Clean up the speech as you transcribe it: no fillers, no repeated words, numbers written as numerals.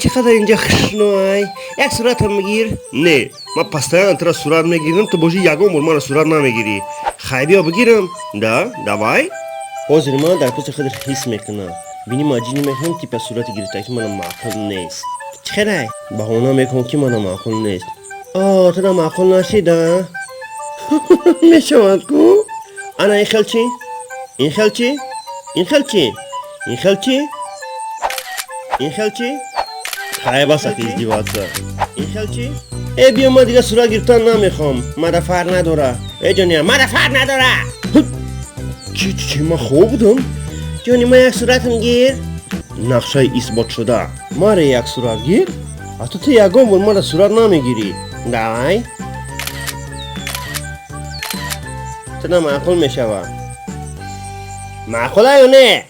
Чӣ қадар инҷа хушнӯай. Як суратам бигир. Не, ман постоянно тура сурат мегирам, ту боши, ягон бор мара сурат намегирӣ. Хай, биё, бигирам. Да, давай. Ҳозир ман дар пасти худаш ҳис мекунам. Бини, ман ҷинӣ мекунам, типа сурати гирифтагӣ мана маъқул нест. Чӣ хелай? Баҳона мекунам, ки мана маъқул нест. О, тура маъқул нашида? Мешавад ку? Ана ин хел чӣ? Ин хел чӣ? Ин хел чӣ? Ин хел чӣ? Ин хел чӣ? Хай, бас аки издеваться. Ин хел чӣ? Э, биё, ман дига сурат гирифтан намехоҳам. Мада фарқ надора. Э, ҷония, мада фарқ надора. Чӣ, чӣ, ман хоб будам? Ҷони ман, як суратам гир. Нақшаи исботшуда. Маре як сурат гир? А ту ягон бор мара сурат намегирӣ. Давай. Ту на маъқул мешава. Маъқула ё не?